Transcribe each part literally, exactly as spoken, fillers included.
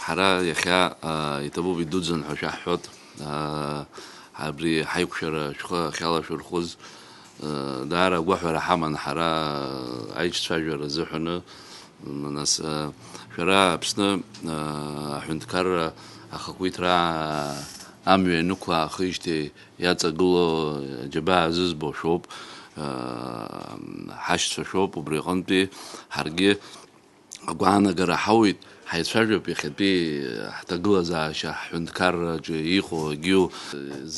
Ҳара иахьа, аа, иҭабуп, идуӡӡан ҳәа шәаҳҳәот. Аа, абри ҳаиқәшәара шәхы ахьалашәырхәыз, аа, даара агәаҳәара ҳаман ҳара, аа, аиҿцәажәара азыҳәаны. Нас, аа, шәара Аԥсны, аа, аҳәынҭқарра ахақәиҭра амҩа ианықәлаахижьҭеи иаҵагылоу аџьабаа зызбо шәоуп, аа, ҳашьцәа шәоуп, убри аҟынтәи ҳаргьы агәаанагара ҳауит, ҳаицәажәап иахьатәи ҳҭагылазаашьа, ҳҳәынҭқарраҿы иҟоу агьу.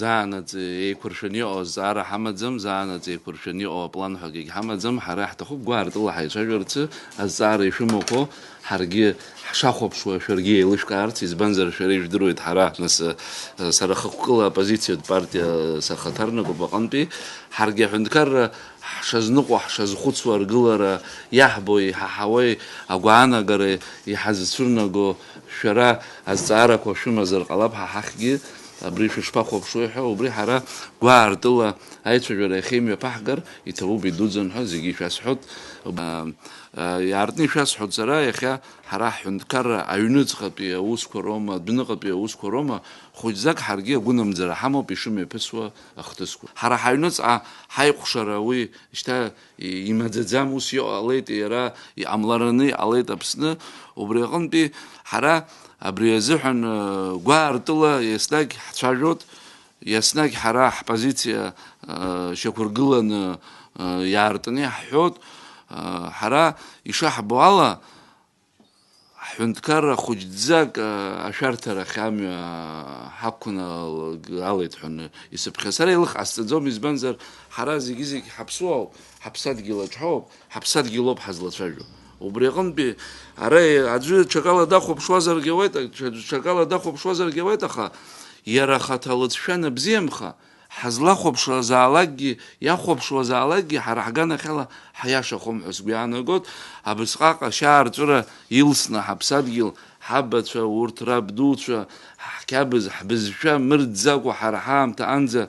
Заанаҵ еиқәыршәаны иҟоу азҵаара ҳамаӡам, заанаҵ еиқәыршәаны иҟоу аплан ҳәа акгьы ҳамаӡам, ҳара иаҳҭахуп гәаартыла ҳаицәажәарцы, азҵаара ишәымақәо, ҳаргьы ҳшахәаԥшуа шәаргьы еилышәкаарц, избанзар шәара ижәдыруеит ҳара, нас, сара хықәкыла оппозициатә партиа сахаҭарнакуп аҟынтәи, ҳаргьы аҳәынҭқарра ҳшазныҟәо, ҳшазхәыцуа, аргылара иаҳбо, иҳаҳауеи, агәаанагара иҳазцәырнаго, шәара азҵаарақәа шәымазар ҟалап, ҳа ҳахьгьы абри шәышԥахәаԥшуеи ҳәа, убри ҳара гәаартыла аицәажәара иахьа имҩаԥаҳгар, иҭабуп, идуӡӡан ҳәа зегьы ишәасҳәот. Иаартны ишәасҳәот сара, иахьа ҳара ҳҳәынҭқарра аҩныҵҟатәи аусқәа роума, адәныҟатәи аусқәа роума, хәыҷӡак ҳаргьы агәынамӡара ҳамоуп ишымҩаԥысуа ахҭысқәа. Ҳара ҳаҩныҵҟа ҳаиҟәшара уи шьҭа имаӡаӡам, ус иҟалеит, иара иҟамлараны иҟалеит Аԥсны. Убри аҟынтәи ҳара абри азыҳәан, э, гәаартыла еснагь ҳцәажәот, еснагь ҳара ҳпозициа, э, шьақәыргыланы, э, иаартны иаҳҳәот. Э, ҳара ишаҳбо ала, ҳҳәынҭқарра хәыҷӡак, э, ашәарҭарахь амҩа ҳақәналалеит ҳәа исыԥхьа. Сара илых ҟасҵаӡом, избанзар, ҳара зегьы-зегь ҳаԥсуаауп, ҳаԥсадгьыл аҿ ҳауп, ҳаԥсадгьылоуп ҳазлацәажәо. Убри аҟынтәи ара аӡәы ҽакала дахәаԥшуазаргьы ауеит, ҽа-, ҽакала дахәаԥшуазаргьы ауеит, аха иара ахаҭа лыҵшәа анабзиамха, ҳазлахәаԥшуазаалакгьы, иахәаԥшуазаалакгьы, ҳара ҳганахьала ҳаиашахом ҳәа сгәы иаанагот, абысҟак ашьаарҵәыра илсны ҳаԥсадгьыл, ҳабацәа, урҭ рабдуцәа, ҳқьабз, ҳбызшәа мырӡӡакәа ҳара ҳаамҭаанӡа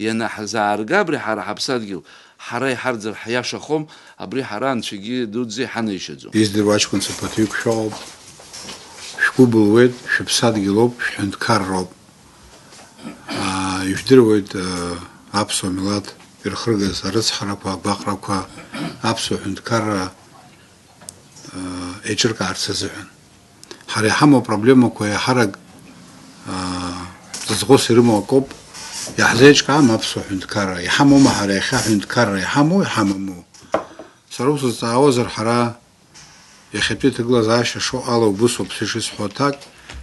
ианаҳзаарга абри ҳара ҳаԥсадгьыл, ҳара иҳарӡыр ҳиашахом, абри ҳара анцәагьы дуӡӡа иҳанаишьаӡом. Издыруа аҷкәынцәа ԥыҭҩык шәоуп, шәгәы былуеит, шәыԥсадгьылоуп, шәҳәынҭқарроуп. Аа, ижәдыруеит, аа, аԥсуа милаҭ ирхыргаз арыцҳарақәа, агәаҟрақәа, аԥсуа ҳәынҭқарра, аа, еиҿыркаарц азыҳәан. Ҳара иҳамоу апроблемақәа иаҳарак, аа, ҵаҵӷәыс ирымоу акоуп, иаҳзеиҿкаам аԥсуа ҳәынҭқарра. Иҳамоума ҳара иахьа ҳәынҭқарра, иҳамоу, иҳамаму? Сара усызҵаауазар, ҳара иахьатәи аҭагылазаашьа шыҟоу ала убыс ауп, сышысҳәо аҭак,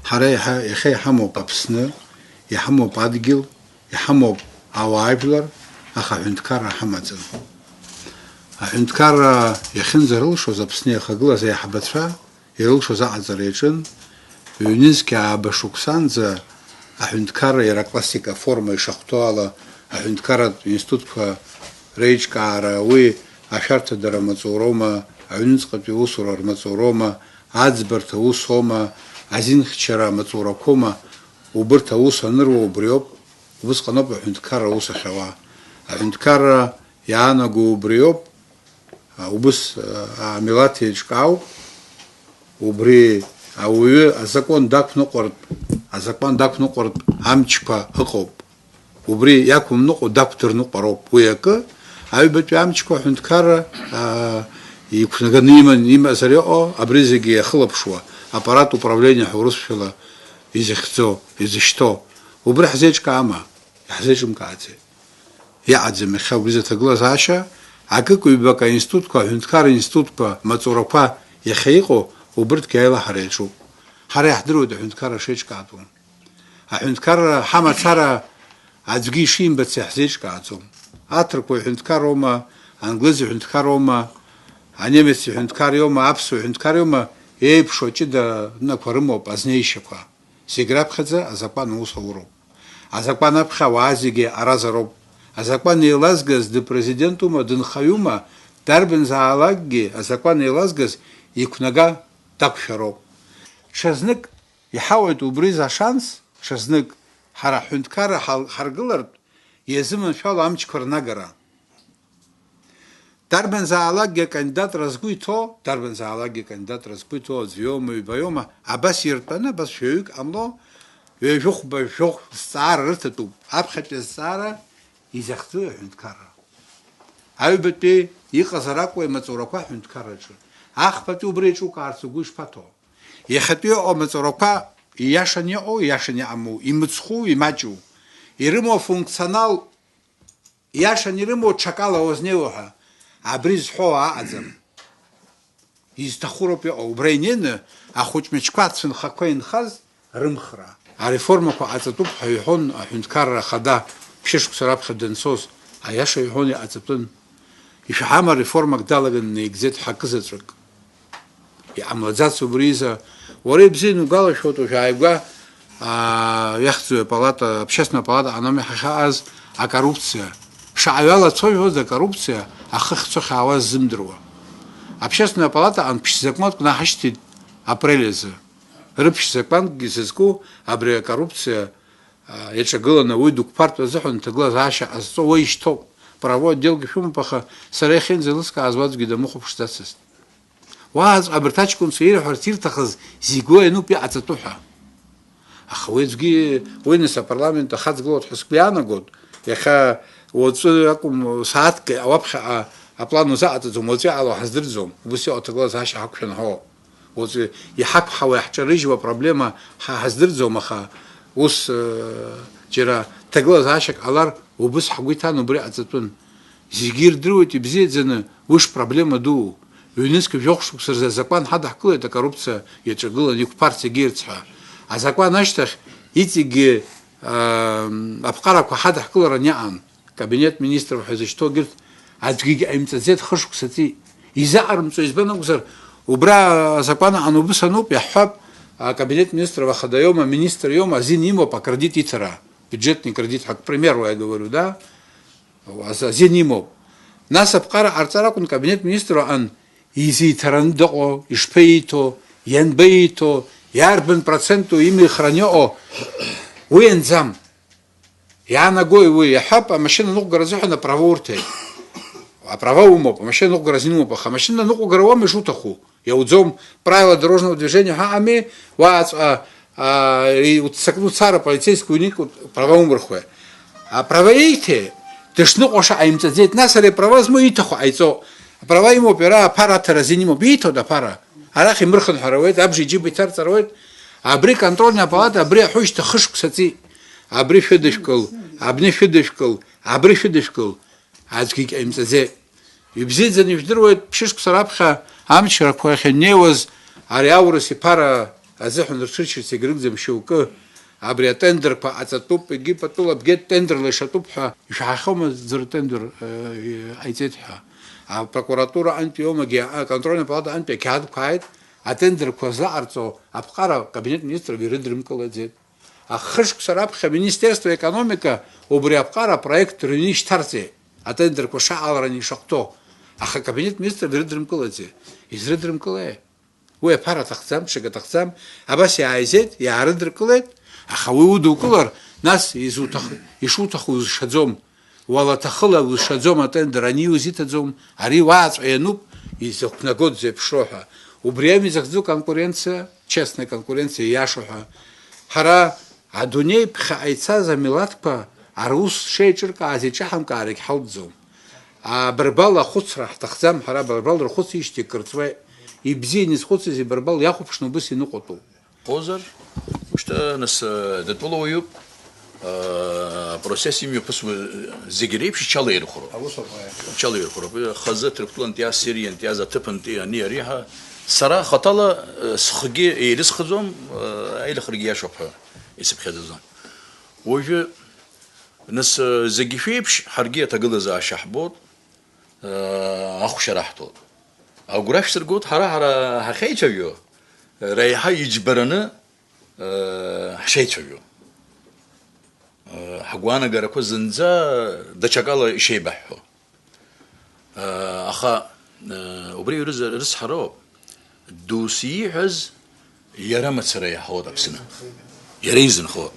ҳара иаҳа-, иахьа иҳамоуп Аԥсны, иҳамоуп адгьыл, иҳамоуп ауаажәлар, аха аҳәынҭқарра ҳамаӡам. Аҳәынҭқарра иахьынӡарылшоз Аԥсны иахагылаз аиҳабацәа ирылшоз аҟаҵара иаҿын, ҩнызқь ааба шықәсанӡа аҳәынҭқарра иара аклассика аформа ишахәҭоу ала аҳәынҭқарратә институтқәа реиҿкаара, уи ашәарҭадара маҵуроума, аҩныҵҟатәи аусура рмаҵуроума, аӡбарҭа усоума, азинхьчара амаҵурақәоума, убырҭ аус аныруа убриоуп, убысҟаноуп аҳәынҭқарра аус ахьауа. Аҳәынҭқарра иаанаго убриоуп, а, убыс, а, амилаҭ еиҿкаауп, убри ауаҩы азакәан дақәныҟәартә, азакәан дақәныҟәартә амчқәа ыҟоуп. Убри иақәымныҟәо дақәдырныҟәароуп. Уи акы, аҩбатәи амчқәа аҳәынҭқарра, аа, иқәнаганы иман, имазар иҟоу, абри зегьы иахылаԥшуа, аппарат управление ҳәа урысшәала изыхьӡо, изышьҭоу, убри ҳзеиҿкаама? Иаҳзеиҿымкааӡеит. Иҟаӡам иахьа убри зы ҭагылазаашьа, акык-ҩбак аинститутқәа, аҳәынҭқарра институтқәа, маҵурақәа иахьа иҟоу, убырҭгьы аилаҳара иаҿуп. Ҳара иаҳдыруеит аҳәынҭқарра шеиҿкаатәу. Аҳәынҭқарра ҳамацара аӡәгьы ишимбац иаҳзеиҿкааӡом. Аҭырқәа иҳәынҭқарроума, англыз иҳәынҭқарроума, анемец иҳәынҭқарриоума, аԥсуа иҳәынҭқарриоума, еиԥшу аҷыда нақәа рымоуп азнеишьақәа. Зегь раԥхьаӡа азакәан аус ауроуп. Азакәан аԥхьа ауаа зегьы аразароуп. Азакәан еилазгаз дыпрезидентума, дынхаҩума, дарбанзаалакгьы азакәан еилазгаз иқәнага дақәшәароуп. Ҽазнык Иҳауеит убри зы ашанс, ҽазнык, ҳара ҳҳәынҭқарра ҳал-, ҳаргылартә иазыманшәало амчқәа рнагара. Дарбанзаалакгьы акандидатра згәы иҭоу, дарбанзаалакгьы акандидатра згәы иҭоу аӡәы иоума, ҩба иоума, абас иртәаны, абас шәаҩык ҟамло, ҩажәихәба, жәохә зҵаара рыҭатәуп, аԥхьатәи азҵаара изахьӡу аҳәынҭқарра. Аҩбатәи иҟазар акәу имаҵурақәа аҳәынҭқарраҿы? Ахԥатәи убра еиҿукаарц угәы ишԥаҭоу? Иахьатәи иҟоу амаҵурақәа ииашаны иҟоу, ииашаны иҟаму, имыцхәу, имаҷу, ирымоу афункционал ииашаны ирымоу ҽакала уазнеиуа ҳәа, абри зҳәо аҟаӡам. Изҭаху роуп иҟоу, убра инеины ахәыҷ мчқәа ацәынхақәа инхаз рымхра. Ареформақәа ҟаҵатәуп ҳәа иҳәон аҳәынҭқарра ахада ԥшьышықәса раԥхьа данцоз, аиаша иҳәон, иҟаҵатәын. Ишәаҳама, реформак далаганы наигӡеит ҳәа акызаҵәык? Иҟамлаӡац убри изы. Уара ибзианы угәалашәоит, уажә ааигәа, аа, иахьӡу апалата, общественная палата аҟны ҳахьааз акоррупциа. Шаҟаҩ алацәажәоз акоррупциа ахы ахьцо ахьаауаз ззымдыруа. Общественная палата аҟны ԥшь-закәанк наҳашьҭит апрель азы. Рыԥшь-закәанкгьы зызку абри акоррупциа, аа, иаҿагыланы уи дықәԥартә азыҳәан ҭагылазаашьа ҟазҵо уа ишьҭоуп. Правовой отделгьы шәымоуп, аха сара иахьынӡалыскааз уаӡәгьы дамыхәаԥшӡацызт. Уааҵәҟьа абарҭ аҷкәынцәа ирҳәарц ирҭахыз зегь уа иануп иҟаҵатәу ҳәа. Аха уи аӡәгьы, уи нас апарламент ахаҵгылоит ҳәа сгәы иаанагоит, иахьа уаҵәы акәым, сааҭк ауаԥхьаҟа аплан узаҟаҵаӡом, уаҵәы иҟало ҳаздырӡом, убыс иҟоу аҭагылазаашьа ҳақәшәан ҳауп. Уаҵәы иҳақәҳауа, иаҳҿарыжьуа апроблема ҳа ҳаздырӡом, аха ус, э, џьара ҭагылазаашьак ҟалар, убыс ҳгәы иҭан, убри ҟаҵатәын. Зегьы ирдыруеит ибзиаӡаны уи шпроблема дуу. Ҩнызқь жәохә шықәса рзы азакәан ҳадаҳкылеит акоррупциа иаҿагыланы иқәԥарц егьирц ҳәа. Азакәан ашьҭахь иҵегьгьы, аа, аԥҟарақәа ҳадаҳкыларан иаан. Кабинет министров ҳәа изышьҭоу егьырҭ аӡәгьы ҟаимҵаӡеит, хышықәса ҵит. Изаҟарымҵо избан акәзар, убра азакәан аҟны убыс ануп, иаҳҳәап, акабинет министров ахада иоума, аминистр иоума, азин имоуп акредит иҭара, бюджетный кредит ҳәа, к примеру, я говорю, да? Азин имоуп. Нас аԥҟара ҟарҵар акәын, кабинет министр аҟан изиҭараны дыҟоу, ишԥеиҭо, ианбеиҭо, иарбан проценту имихран иҟоу, уи анӡам. Иаанагои уи? Иаҳҳәап, амашьына ныҟәгара азыҳәан аправа урҭеит. Аправа умоуп, амашьына ныҟәгара азин умоуп, аха амашьына ныҟәгара уама ишуҭаху? Иауӡом, правила дорожного движения ҳәа ами, уаҵәҟьа, а, и-, уццакны уцар, аполицейский уиник, права умырхуеит. Аправа ииҭеи, дышныҟәаша ҟаимҵаӡеит, нас ари аправа змоу ииҭаху ҟаиҵо. Аправа имоуп иара, аԥара аҭара азин имоуп, ииҭоит аԥара. Арахь имырхынҳәыр ауеит, абжа иџьыба иҭарҵар ауеит. Абри контрольная палата, абри аҳәышьҭа хышықәса ҵит. Абри шәыдышәкыл, абни шәыдышәкыл, абри шәыдышәкыл. Аӡәгьы ҟаимҵаӡеит. Ибзиаӡаны ижәдыруеит, ԥшьышықәса раԥхьа амчрақәа ахьыннеиуаз, ари аурыс иԥара азыҳәан рҽырчырц егьрыгӡам шьоукы. Абри атендерқәа ҟаҵатәуп, егьи пату лабгьы тендерла ишатәуп ҳәа ишәаҳахьоума, ӡәыр тендер, э, ҟаиҵеит ҳәа? Апрокуратура антәи иоумагьы, аконтрольная палата антәи ақьаадқәа ааит, атендерқәа злаҟарҵо аԥҟара акабинет министров ирыдрымкылаӡеит. Ахышықәса раԥхьа Министерство экономика убри аԥҟара апроект рыҩны ишьҭарҵеит, атендерқәа шаҟалараны ишахәҭоу, аха акабинет министров ирыдрымкылаӡеит. Изрыдрымкылеи? Уи аԥара аҭахӡам, ҽак аҭахӡам, абас иааизеит, иаарыдыркылеит, аха уи удукылар, нас изуҭах-, ишуҭаху узшаӡом. Уалаҭахыла узшаӡом атендер, ани узиҭаӡом, ари уааҵәҟьа иануп, изықәнагоит зеиԥшроу ҳәа. Убри ами изахьӡу конкуренциа, честная конкуренциа ииашоу ҳәа. Ҳара адунеи ԥхьаҟа ицаз амилаҭқәа ара ус шеиҿыркааз иҿаҳамкаарагь ҳалҵӡом. Абарбал ахәыцра ҳҭахӡам, ҳара абарбал рхәыцижьҭеи кыр ҵуеит. Ибзианы изхәыцыз ибарбал иахәаԥшны убыс иныҟәатәуп. Ҟозар, мышта, нас, э, датәыла уаҩуп, э, апроцесс имҩаԥысуа зегьы реиԥш иҽалаирхәроуп. Аус ауп, аиа. Иҽалаирхәроуп. Хазы Ҭырқәтәылантәи, Ассириантәи, азы аҭыԥантәи, ани, ари ҳәа. Сара хаҭала, э, схгьы еилысхӡом, э, аилыхрагьы иашоуп ҳәа исыԥхьаӡаӡом. Уажәы, нас, э, зегьы шәеиԥш, ҳаргьы аҭагылазаашьа ҳбоит, э, ахәшьара ҳҭоит. Агәра шәсыргоит, ҳара, ҳара ҳахьеицәажәо, реиҳа иџьбараны, э, ҳшеицәажәо. Э, ҳгәаанагарақәа зынӡа даҽакала ишеибаҳҳәо. Э, аха, э, убри аҩыза рыцҳароуп. Дус ииҳәаз иара мацара иаҳауеит Аԥсны. Иара изынхо.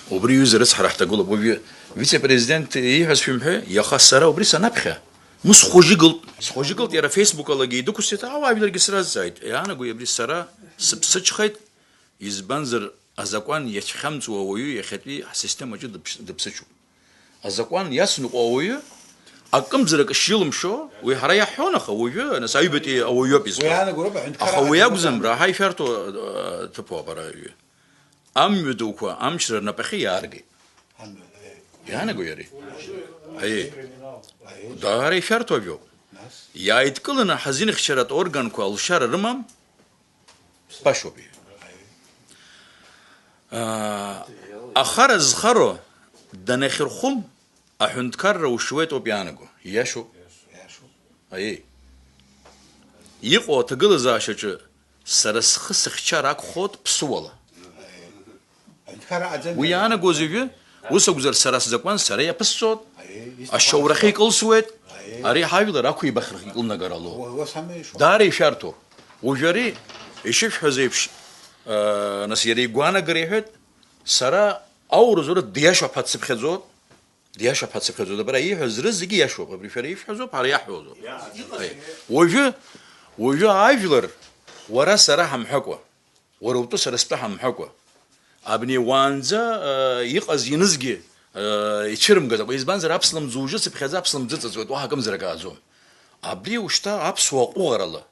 Убри аҩыза рыцҳара ҳҭагылоуп. Уажәы вице-президент ииҳәаз шәымҳәеи, иаха сара убри санаԥхьа, Ус хәыжьы гылт. Схәыжьы гылт, иара Facebook алагьы идәықәсҵеит, ауаажәларгьы сразҵааит. Иаанаго абри сара сыԥсыҽхеит, избанзар, азакәан иахьхьамҵуа ауаҩы иахьатәи ҳсистемаҿы дыԥш-, дыԥсыҽуп. Азакәан иацныҟәо ауаҩы акымзарак шилымшо, уи ҳара иаҳҳәон, аха уажәы, нас, аҩбатәи ауаҩоуп изҳәо. Уи аанагоуроуп аҳәынҭқарра Аха уи аӡәы акәзам, раҳа ишәарҭоу, э, ҭыԥуп ара аҩы. Амҩа дуқәа амчра рнапахьы иааргеит. Амҩа, э. Иаанаго иареи? Аиеи. Аиеи. Даара ишәарҭоу ажәоуп. Нас? Иааидкыланы ҳазинхьчаратә органқәа алшара рымам, башоуп иҳәо. Аа, ахара зхароу данахьырхәым, аҳәынҭқарра ушьуеит ауп иаанаго. Ииашоуп. Ииашоуп. Аиеи. Иҟоу аҭагылазаашьаҿы сара схы сыхьчар акәхоит ԥсуала. Аҳәынҭқарра аӡәы Уи иаанагоз ижәы, ус акәзар, сара сзакәан сара иаԥысҵоит, Аиеи, исҭаху ашьоурахьы исҭаху. икылсуеит, Аиеи. ари ҳажәлар ақәибахрахь икылнагара лоуп. Уа-, уа самеишуа. Даара ишәарҭоуп. Уажәы ари, ишышәҳәаз еиԥш, аа, нас иара игәаанагара иҳәеит, сара аурыс урҭ диашоуп ҳәа дсыԥхьаӡоит, диашоуп ҳәа дсыԥхьаӡоит, абра ииҳәаз рызегьы иашоуп, абри шәара ишәҳәазоуп, ҳара иаҳҳәозоуп. Аиеи. Уажәы, уажәы ажәлар, уара сара ҳамҳәакәа, Уара утәы сара стәы ҳамҳәакәа, абни уаанӡа, э, иҟаз-ианызгьы, э, ицәырымгаз акәу, избанзар, аԥслымӡ ужьы сыԥхьаӡа аԥслымӡ ыҵыҵуеит, уаҳа акымзарак ааӡом. Абри ушьҭа аԥсуа ҟәыӷарала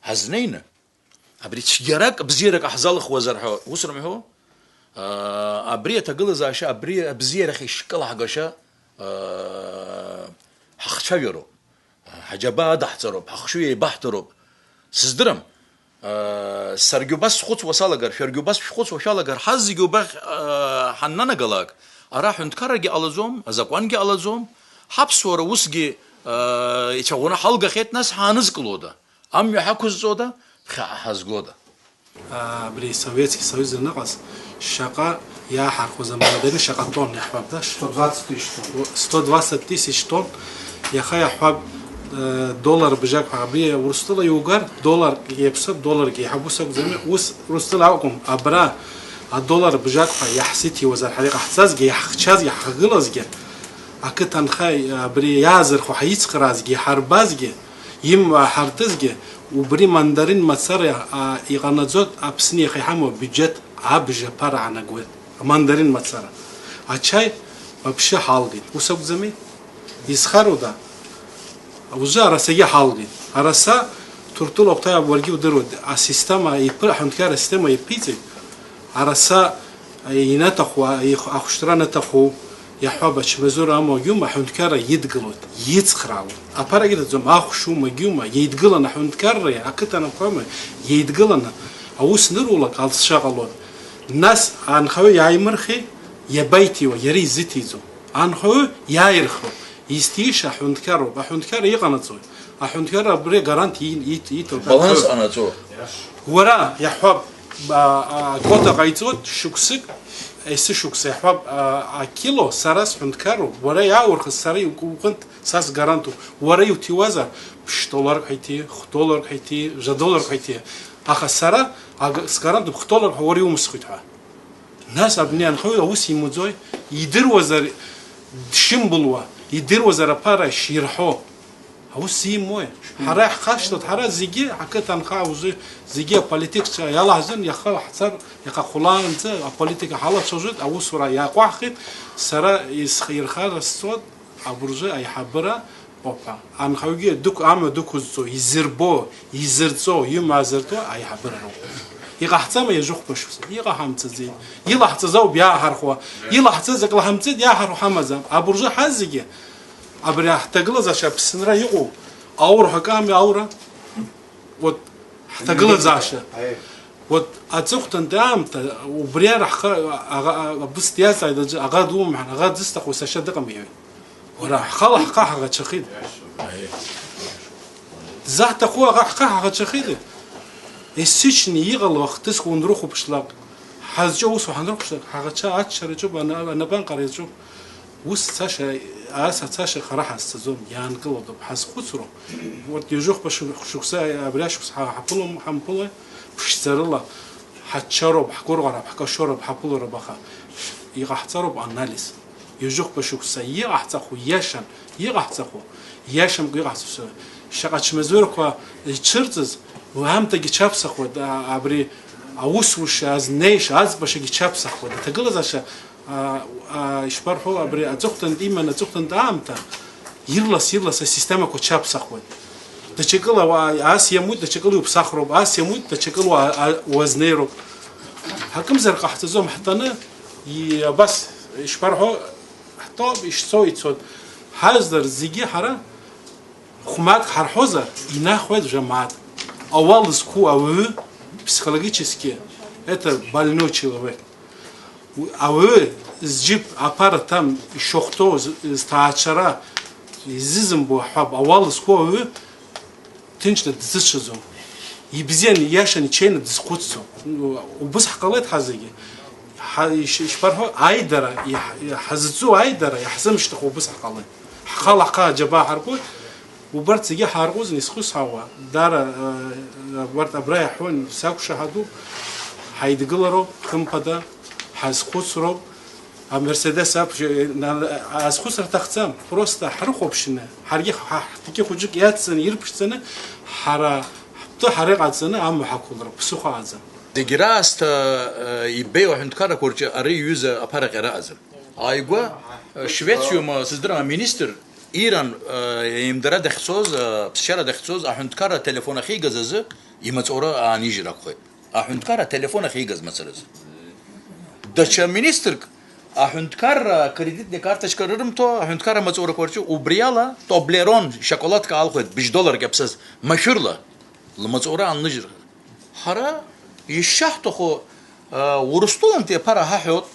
ҳазнеины, абри цәгьарак, бзиарак ҳзалхуазар ҳәа ус рымҳәо, э, абри аҭагылазаашьа, абри абзиарахь ишкылаҳгаша, э, ҳахцәажәароуп. Ҳаџьабаа адаҳҵароуп, ҳахшыҩ еибаҳҭароуп. Сыздырам. Саргьы убас схәыцуа салагар, шәаргьы убас шәхәыцуа шәалагар, ҳазегьы убахь ҳаннанагалак, ара аҳәынҭқаррагьы ҟалаӡом, азакәангьы ҟалаӡом, ҳаԥсуара усгьы ицәаӷәаны ҳалгахьеит, нас ҳаанызкылода? Амҩа ҳақәызҵода? Ԥхьаҟа ҳазгода? Абри Советски Союз аныҟаз, шаҟа иааҳархәоз амандарин, шаҟа тонн иаҳҳәап, да? Сто двадцать тысяч тонн. Сто двадцать тысяч тонн, иаха иаҳҳәап, э, доллар бжак ҳәа, абри Урыстәыла иугар, долларк иаԥсоуп, долларк еиҳаб ус акәӡами? Ус Урыстәыла акәым, абра адоллар бжак ҳәа иаҳзыҭиуазар, ҳара иҟаҳҵазгьы, иаҳхьчазгьы, ҳахагылазгьы, ақыҭанхаҩ абри иаазырхәо, ҳаицхраазгьы, иҳарбазгьы, Имҩа ҳартызгьы, убри мандарин мацара, а, иҟанаҵоит Аԥсны иахьа иҳамоу абиуџьеҭ абжа аԥара аанагоит, амандарин мацара. Ачаи вообще ҳалгеит, ус акәӡами? Изхарода? Узы арасагьы ҳалгеит. Араса Ҭырқәтәыла ахәҭа уаргьы удыруеит, асистема иԥы-, аҳәынҭқарра асистема иԥиҵеит. Араса инаҭаху, аих-, ахәшьҭра анаҭаху, иаҳҳәап, ачмазара амоу агьума, аҳәынҭқарра идгылоит, ицхраауеит. Аԥарагьы даӡом, ахәшьума, агьиума, иеидгыланы аҳәынҭқарреи ақыҭанхамҩеи иеидгыланы аус нырулак алҵшәа ҟалоит. Нас анхаҩы иааимырхи, иабаиҭиуа, иара изыҭиӡом. Анхаҩы иааирхроуп. Изҭииша аҳәынҭқарроуп. Аҳәынҭқарра иҟанаҵои? Аҳәынҭқарра абри агарант ин-, ит-, иҭоуп. Баланс ҟанаҵо. Уара, иаҳҳәап, а, а, аквота ҟаиҵоит, шықәсык, есышықәса, иаҳҳәап, а, акило, сара сҳәынҭқарроуп, уара иааурхыз сара иукынтә са сгарантуп. Уара иуҭиуазар, ԥшь долларк ҳаиҭи, хә долларк ҳаиҭи, жәа долларк ҳаиҭи. Аха сара аг-, сгарантуп, хә долларк ҳәа уара иумысхит ҳәа. Нас абни анхаҩы аус имуӡои? Идыруазар дшимбылуа, идыруазар аԥара ширҳәо. Аус имои? Ҳара иаҳхашҭуеит, ҳара зегьы ҳақыҭанхаа узы зегьы аполитикцәа иалаҳзын, иаха ҳцар, иаха хәлаанӡа аполитика ҳалацәажәоит, аусура иаҟәаҳхит, сара исх-, ирхарасҵоит. Абыржәы аиҳабыра Опа. Анхаҩгьы дықә-, амҩа дықәызҵо, изырбо, изырҵо, имҩа азыртуа аиҳабыра роуп. Иҟаҳҵама ҩажәи хәба шықәса? Иҟаҳамҵаӡеит. Илаҳҵаз ауп иааҳархәо. Илаҳҵаз ак лаҳамҵеит, иааҳархәо ҳамаӡам. Абыржәы ҳазегьы, абри ҳҭагылазаашьа Аԥсынра иҟоу, аур ҳәа акы ами аура? Вот, ҳҭагылазаашьа. Аиеи. Вот, аҵыхәтәантәи аамҭа, убри ара ҳхы, аӷа, абыс диазҵааит аӡәы, аӷа думҳәан, аӷа дзысҭаху сашьа дыҟам, иҳәеит. Уара, ҳхала ҳхы ҳаӷацәахеит. Аиеи. Дзаҳҭаху аӷа ҳхы ҳаӷацәахеит. Есышьни иҟало ахҭысқәа унрыхәаԥшлак, ҳазҿу аусура ҳанрыхәаԥшлак, ҳаӷацәа аччараҿы ана-, анапанҟара иаҿуп. Ус цаша, ас ацаша хара ҳазцаӡом, иаанкылатәуп, ҳазхәыцроуп. Урҭ ҩажәи хәба шы-, шықәса, абри ашықәс ҳа-, ҳаԥылом, ҳамԥылои, ԥшӡарыла ҳаччароуп, ҳгәырӷьароуп, ҳкашоуроуп, ҳаԥылароуп, аха иҟаҳҵароуп анализ. Ҩажәихәба шықәса иҟаҳҵаху иашан, иҟаҳҵаху, иашамкәа иҟаҳҵаху, шаҟа чмазурқәа ицәырҵыз, уи аамҭагьы чаԥсахуеит, а, абри аусуша, азнеиша, аӡбашагьы чаԥсахуеит. Аҭагылазаашьа, а, а, ишԥарҳәо, абри аҵыхәтәантә иман, аҵыхәтәантә аамҭа, ирлас-ирлас асистемақәа чаԥсахуеит. Даҽакыла уа-, ас иамуит, даҽакыла иуԥсахроуп, ас иамуит, даҽакыла уа-, а-, уазнеироуп. Акымзар ҟаҳҵаӡом, ҳтәаны, и-, абас, ишԥарҳәо, ҳтәоуп, ишцо ицоит. Ҳажәлар зегьы ҳара хә-мааҭк ҳарҳәозар, инахуеит жәа-мааҭ. Ауал зқәу ауаҩы психологически это больной человек. Уи ауаҩы зџьып аԥара ҭам, ишахәҭоу, з-, зҭаацәара изызымбо ҳәа, ауал зқәу ауаҩы ҭынчны дызцәаӡом. Ибзиан, ииашан, ичеины дызхәыцӡом. Убыс ҳҟалеит ҳазегьы. Ҳа-, иш-, ишԥарҳәо, аидара, иҳ-, ҳазҿу аидара иаҳзымшьҭахо убыс ҳҟалеит. Ҳхала ҳхы аџьабаа ҳаркуеит. Убарҭ зегьы ҳаарҟәыҵны исхысҳауа, дара, э, убарҭ абра иаҳәон, сақәшаҳаҭуп, ҳаидгылароуп, хымԥада, ҳазхәыцроуп. Амерседес аԥхьа, на-, азхәыцра аҭахӡам, просто ҳрыхәаԥшны, ҳаргьы ҳа-, ҳҭыки хәыҷык иацҵаны, ирԥшӡаны, ҳара ҳтәы ҳара иҟаҵаны амҩа ҳақәлароуп, ԥсыхәа аӡам. Зегь раасҭа, э, ибеиоу аҳәынҭқаррақәа рҿы ари иҩыза аԥара ҟьара ыҟаӡам. Ааигәа, э, Швециоума, сыздырам, аминистр Иран, э, еимдара дахьцоз, э, ԥсшьара дахьцоз, аҳәынҭқарра ателефон ахьигаз азы имаҵура аанижьыр акәхеит. Аҳәынҭқарра ателефон ахьигаз мацараз. Даҽа министрк аҳәынҭқарра акредитный карточка рырымҭо, аҳәынҭқарра амаҵурақәа рҿы убри ала Тоблерон шьоколадка алхуеит, быжь долларк иаԥсаз, машәырла лмаҵура анлыжьыр. Ҳара ишшаҳҭаху, а, Урыстәылантәи аԥара ҳаҳәот,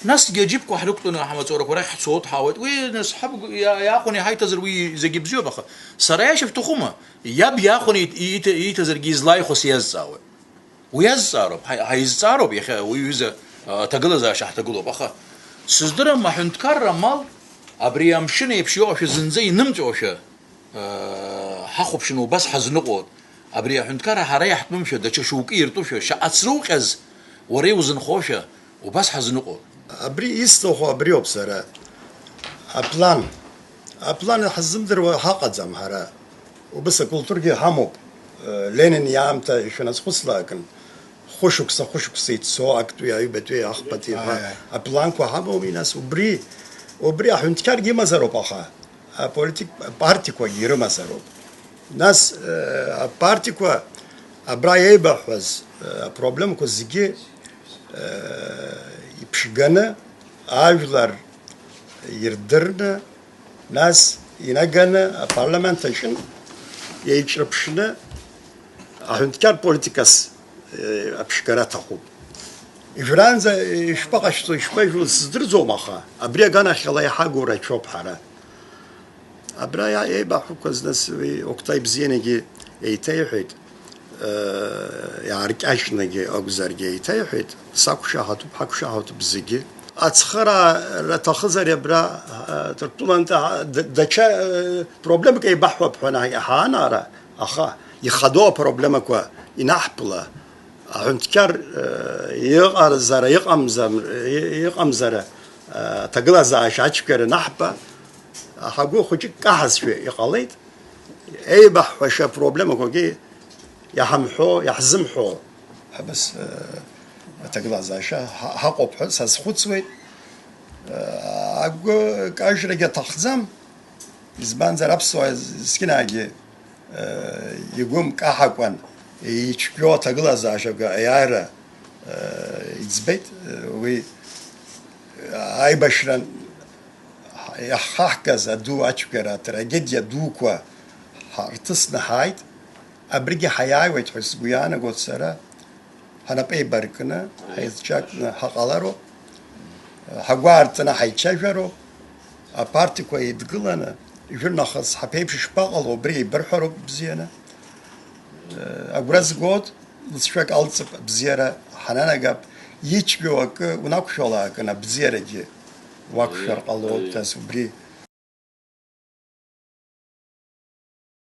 насгьы аџьыԥқәа ҳрықәтәаны ҳмаҵурақәа рахь ҳцот, ҳаауеит. Уи нас ҳаб иа-, иаахәаны иҳаиҭазар уи зегьы бзиоуп, аха сара иашьа шәҭахума? Иаб иаахәаны иит-, иит-, ииҭазаргьы излааихәо сиазҵаауеит. Уи азҵаароуп, ҳа-, ҳаизҵаароуп иахьа уи ҩыза, а, аҭагылазаашьа ҳҭагылоуп, аха сыздырам, аҳәынҭқарра амал абри амшын еиԥш иоуашәа зынӡа инымҵәошәа, а, ҳахәаԥшны убас ҳазныҟәоит. Абри аҳәынҭқарра ҳара иаҳтәымшәа, даҽа шьоукы иртәушәа, шаҟа ацруҟьаз уара иузынхошәа, убас ҳазныҟәоит. Абри исҭаху абриоуп сара. Аплан. Аплан ҳзымдыруа ҳаҟаӡам ҳара. Убыс акультургьы ҳамоуп. Ленин иаамҭа ишәаназхәыцлакын, хәышықәса, хәышықәса ицо, актәи, аҩбатәи, ахԥатәи ҳәа Аиаи. Апланқәа ҳамоуми, нас, убри, убри аҳәынҭқаргьы имазароуп, аха аполитик-, апартиқәагьы ирымазароуп. Нас, э, апартиқәа абра еибаҳҳәаз, э, апроблемақәа зегьы, э, иԥшганы, ажәлар ирдырны, нас инаганы апарламент аҿы еиҿырԥшны аҳәынҭқар политикас, э, аԥшгара аҭахуп. Ижәраанӡа ишԥаҟашәҵо, ишԥажәло сыздырӡом, аха абри аганахьала иҳагу рацәоуп ҳара. Абра иа-, еибаҳҳәақәаз нас уи Октай бзианагьы еиҭеиҳәеит, э, иааркьаҿнагьы акәзаргьы еиҭеиҳәеит, сақәшаҳаҭуп, ҳақәшаҳаҭуп зегьы. Ацхыраара аҭахызар абра, э, Ҭырқәтәылантәи ҳа-, д-, даҽа, э, проблемак еибаҳҳәап ҳәа ана-, ҳаанара, аха ихадоу апроблемақәа инаҳпла, аҳәынҭқар, э, иҟазара, иҟамзар, и-, иҟамзара, э, аҭагылазаашьа ацәгьара анаҳба, ҳагәы хәыҷык каҳазшәа иҟалеит. Еибаҳҳәаша апроблемақәагьы иаҳамҳәо, иаҳзымҳәо, абас, э, аҭагылазаашьа ҳа-, ҳаҟоуп ҳәа сазхәыцуеит. Э, агәы кажьрагьы аҭахӡам, избанзар аԥсуаа зқьынаагьы, э, игәы мкаҳакәан ицәгьоу аҭагылазаашьақәа аиааира, э, иӡбеит, э, уи аибашьра иахаҳгаз аду ацәгьара, атрагедиа дуқәа ҳарҭысны ҳааит. Абригьы ҳаиааиуеит ҳәа сгәы иаанагоит сара. Ҳанапы еибаркны, ҳаицҿакны ҳаҟалароуп. Ҳагәы аартны ҳаицәажәароуп. Апартиақәа еидгыланы, ижәыр нахыс ҳаԥеиԥш ишԥаҟало, убри еибырҳәароуп бзианы. Агәра згоит, лҵшәак алҵып, абзиара ҳананагап, ицәгьоу акы унақәшәалакын, абзиарагьы уақәшәар ҟалоит, нас убри